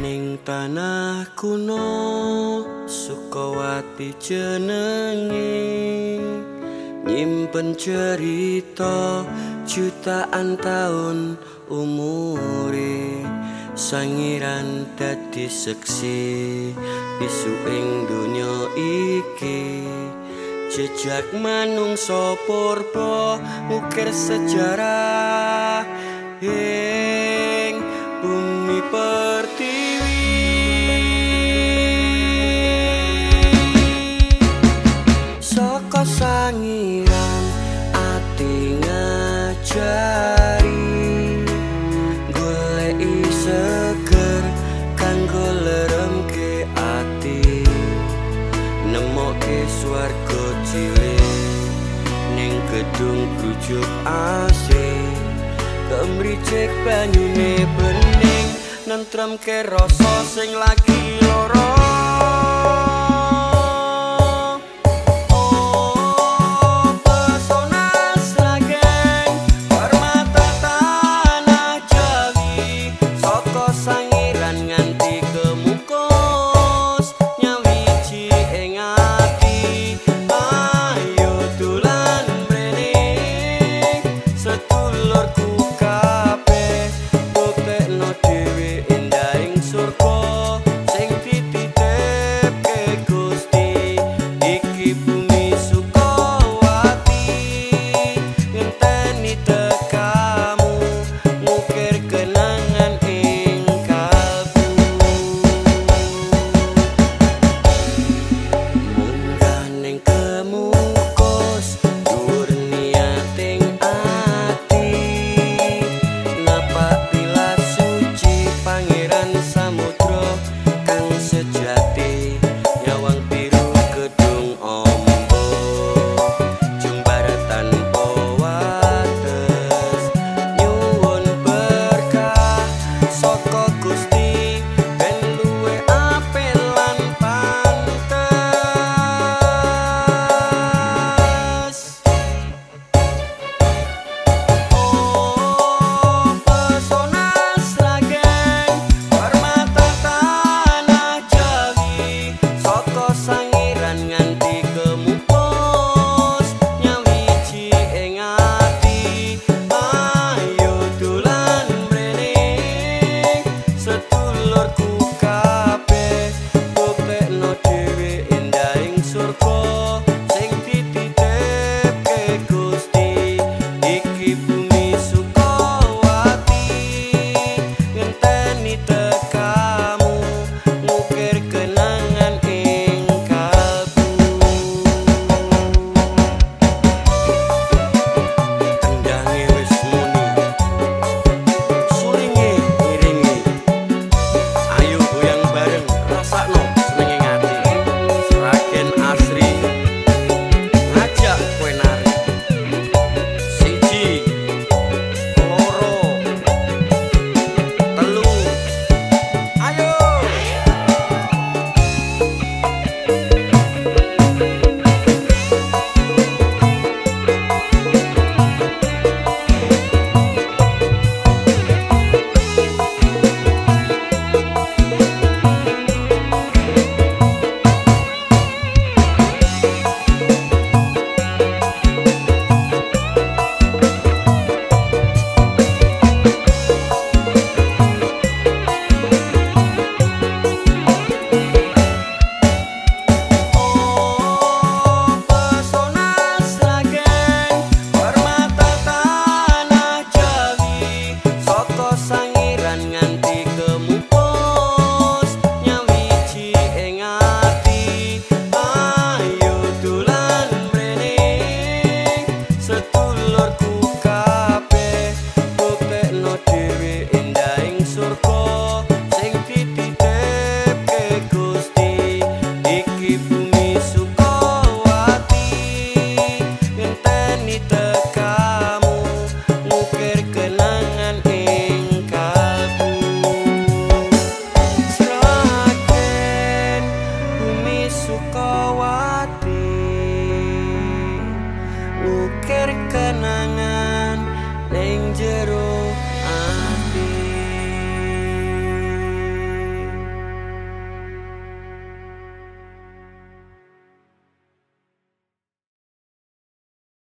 Ning tanah kuno Sukawati jenenge, nyimpen cerita jutaan taun umure. Sangiran dadi seksi bisu ing donya iki. Jejak manungsa purba ukir sejarah ing bumi pertiwi. Saka sangiran ati ngajari, goleki seger kanggo leremke ati, nemoke swarga cilik ning gedung grujuk asri, kemricik banyune bening nentremke rasa sing lagi lara. Oh, pesona Sragen, permata tanah Jawi, saka Sangiran nganti Kemukus, nyawiji ing ati. Ayo dolan mrene sedulurku kabeh, buktekno dhewe endahing surga sing dititipke Gusti. Iki bumi Sukawati ngenteni tekamu, ngukir kenangan ing kalbu. Munggah ning Kemukus, dhuwur niating ati, napak tilas suci Pangeran Samudra kang sejati, nyawang biru gedung ombo, jembar tanpa wates, nyuwun berkah saka Gusti ben luwih apik lan pantes. Oh, pesona Sragen, permata tanah Jawi, saka Sangiran nganti Kemukus, nyawiji ing ati. Ayo dolan mrene sedulurku.